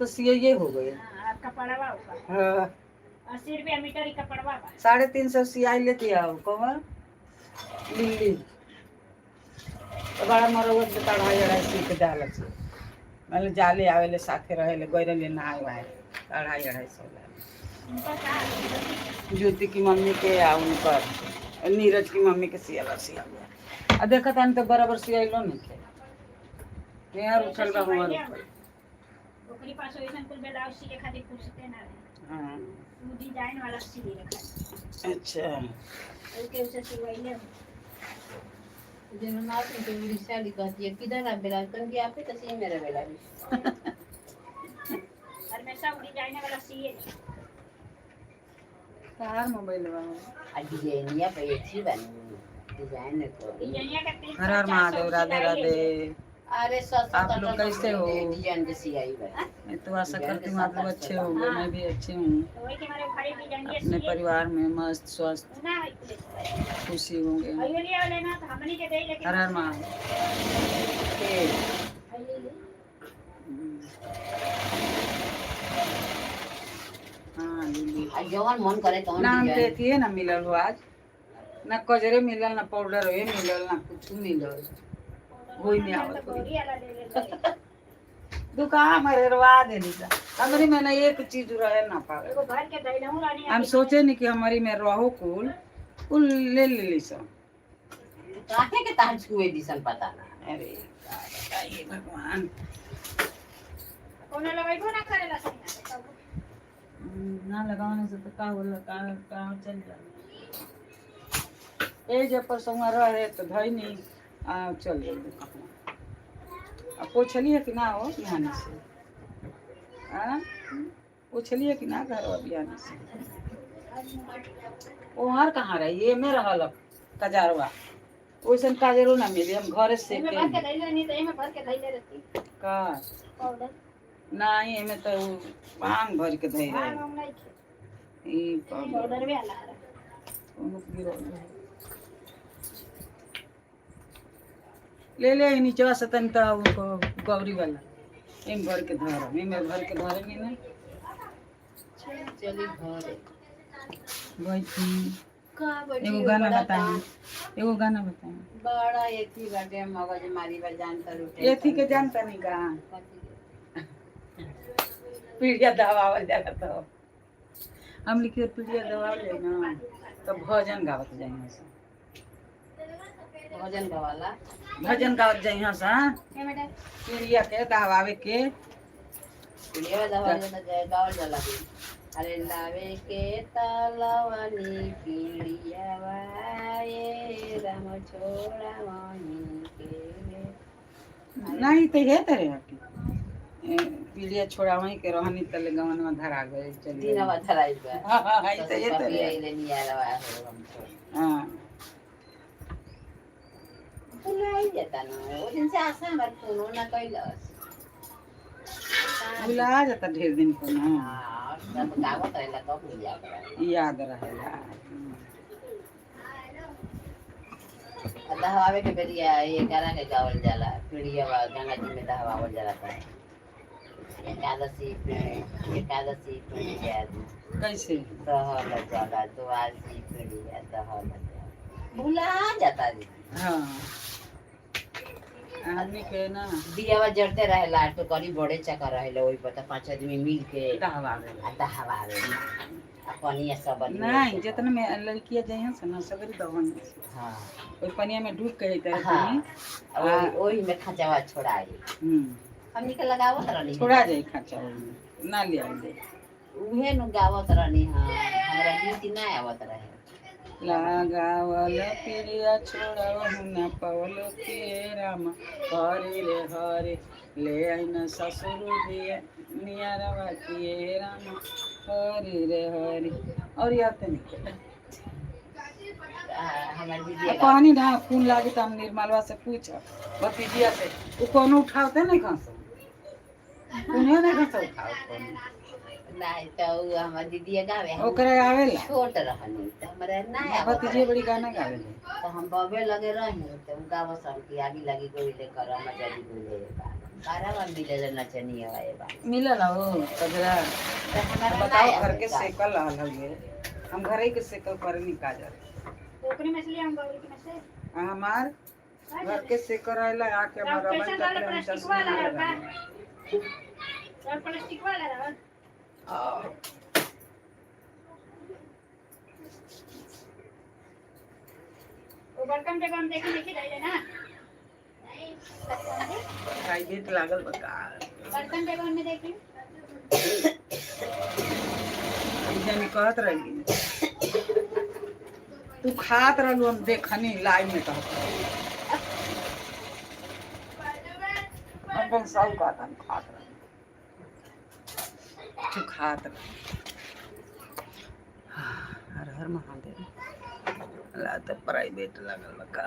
तो सियाइए हो गए। हाँ, कपड़वा ऊपर हाँ। 80 रुपया मीटर ही कपड़वा बा। 350 सियाई लेती आओ कौन लिल्ली तो बड़ा मरवत से 250 250 सी के डाल से मतलब जाले आवेले साथे रहेले गैरले नहाए वाए 250 250 ला। उनका का? ज्योति की मम्मी के आ उनकर नीरज की मम्मी के सियाला सिया आ देखा तानी तो बराबर सियाइलो नहीं थे यार, उठल बा हुआ उठल। ओकरी पास ओइसन कुल ब्लाउज सिए खातिर पूछते ना रहे। हाँ। उ डिजाइन वाला सिए खातिर। अच्छा। ओके, उसे सिलवाइले। जो हम आपने तो उड़ीसा कहती है, किधर आप बेला कि आप तो सही मेरा बेला भी। हमेशा उ डिजाइन वाला सिए। तार मोबाइल बा। आ डिजाइनिया पे अच्छी बनी डिजाइन को। डिजाइनिया का 300 हर हर 400 महादेव, राधे सिलाई राधे। ले। अरे 100 आप लोग कैसे हो? डिजाइन के सियाई बा। मैं तो आशा करती हूँ आप लोग अच्छे होंगे, मैं भी अच्छी हूँ। तो वही के मारे खाली डिजाइनिया अपने सिए। परिवार में मस्त स्वस्थ ना है कुल। खुशी होंगे। अयो लिया लेना तो हमनी के दे, लेकिन हर हर महादेव। हाँ, लिली। आ जवन मन करे तवन ना हम डिजाइन। देती है ना मिलल हो आज, ना कजरे मिलल, ना पाउडर होए मिलल, ना कुछ मिलल होई नहीं आवत होई। गौरी वाला ले ले। दुकान हमारे रवा देनी सा हमारी में ना एक चीज रहे ना पावे। एगो भर के दैलहूं रानी। हम सोचे नहीं कि हमारी में रहो कुल कुल ले लेली सब। काहे के तार छुए दिसन पता ना। अरे का बताइए भगवान। कोनो लगैबो ना करेला सही। ना लगाने से तो का होला, का का चल जा ए जब पर संगा रहे तो धई नहीं आ चल गई दुकान। आ पूछलिए कि ना हो बिहानी से, आ पूछलिए कि ना घर बिहानी से ओहर कहाँ रही? ये में रहल कजारवा, ओइसन काजरो ना मिली, हम घरे से एमे भर के दैले नहीं तो एमे भर के दैले रहती। का? पाउडर। नहीं, एमे तो उ भांग भर के धई हां। रहे। हम नहीं खे। ई पाउडर। पाउडर भी आला रहा। कोनो गिरल रहे। ले ले नीचवा से तनी तो उनको गौरी वाला एम भर के धरम, एमे भर के धरम ना। चली घरे। बैठी। का बैठी एगो हो, गाना बड़ा बताएं। काम। एगो गाना बताएं। बड़ा एथी बाटे, मगज मारी बा, जान तर उठे। एथी के जानता नहीं का पीढ़िया दबावल जाला तो हम लिखिए पीढ़िया दबावल जाए ना तो भजन गावत जाए से। भजन गवाला। भजन गावत जाए से। ए बेटा। पीढ़िया के दबावे के। पीढ़िया दबावल जाला, जाए गावल जाला भी। अरे लावे के तलवनी पीढ़िया वाए राम छोड़ा मनी के। नहीं तो हे तरे हटी पीढ़िया छोड़ा वहीं के रहनी तले गवन में धरा गए चली। दिन अब धराइल बा। हाँ हाँ, ई तो ये तरे। आइले नहीं आला हो हम छोड़। हाँ। भुलाई जाता ना, ओ दिन से आशा हमार फोनो ना कैलस। भुला जाता ढेर दिन को ना। हाँ, सब गावत रहेला तब भूल जात रहे। याद रहेला। आ दहवावे के बेरिया ये करा के गावल जाला पीढ़िया बा, गंगा जी में दहवावल जाला त एकादशी एकादशी पीढ़िया। कैसे? दहल जाला, द्वादशी पीढ़िया दहल जाला, भुला जाता जी। हाँ, आदमी के ना। दियावा जरते रहेला तो करी बड़े चक्कर रहेला, ओही पर त पांच आदमी मिल के दहवावे। आ दहवावे आ पनिया सब आदमी। नहीं, जितना में लड़कियां जाइ से ना सगरी दहन। हाँ। ओइ पनिया में डूब के जइते। हाँ, ओही ओही में खचावा छोड़ाई। हमनी के लगावत रहनी। छोड़ा जाई खाचा ओहिमे ना ले आई जाई। उहे नु गावत रहनी। हाँ, हमरा गीत ना आवत रहे। लगावल पिरिया छोड़हु न पवलो के राम हरे रे हरे ले आइन ससुर दिया नियरवा किए राम हरे रे हरे और याद तो नहीं। हमार दीदी। कहनी ना खून लागे तो हम निर्मलवा से पूछ, भतीजिया से, उ कोनो उठावते नहीं खसो, उन्हें नहीं खसो उठावत कोनो। नहीं तो उ हमर दीदी गावे हम ओकरा आवेला। छोट रहनी तो हमरा ना आवत भतीजी रहे। बड़ी गाना गावेले। तो हम बबे लगे रही तो उ गावत सन कि आगी लगी गोइले कर मजाली गोइले बा बारह बार मिले नचनी है बा। मिलल हो कजरा। तो हमारा ना बताओ घर आवत के बा। सेकल रहल हउए, हम घरे के सेकल करे निकाजल। ओकरे में से ले हम बबली के में से। आ हमार घर के सेकल रहेला आके अब हमारा कैसा बन वाला तकले हम प्लास्टिक चश्मा वाला ना है का? लगावे। और प्लास्टिक वाला रहा। वो बड़कन जगह हम देखी देखी रही ना। प्राइवेट लागल बका। बर्तन जगह में देखी। एक जनी कहत रही तू खात रहलू, हम देखनी लाइव में कहत रही। अपन सब कहत हम खात रहलू, तू खात रह। हर हर महादेव। ला तो प्राइवेट लागल बका।